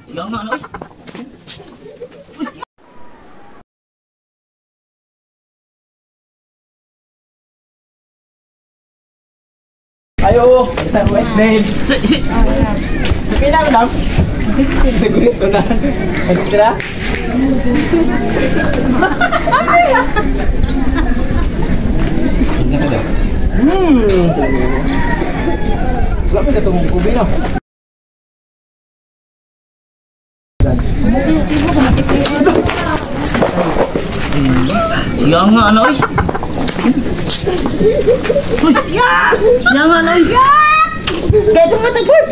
Siya nga ano eh. Ayo, sa West Babe. Si, si. Pila mo dam? Nagulit ko na. Ano tira? Wala pa sa itong kubi, no? Siya nga ano eh. Uy! Siya nga ano eh. Kaya tumatagod!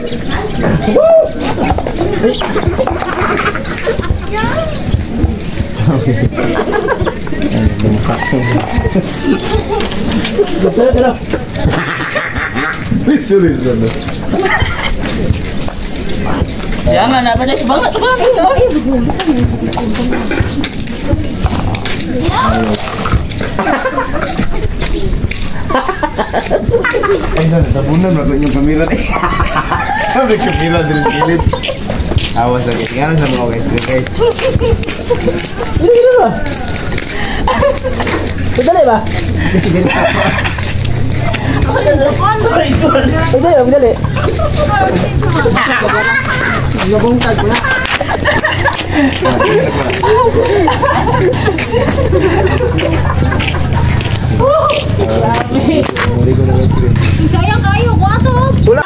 Tara, tara. Sulit na. Siya nga na, pwede bangat bangat. Ay, na, natabunan na ko inyong kamera. Sabi kamera din gilid. Awas lagi. Tingnan sa mga guys. Guys. Dili ba? Dali ba? Dali, dali. Gabungtag ko na. Muli ko na guys. Sayang kayo, ko ato. Wala.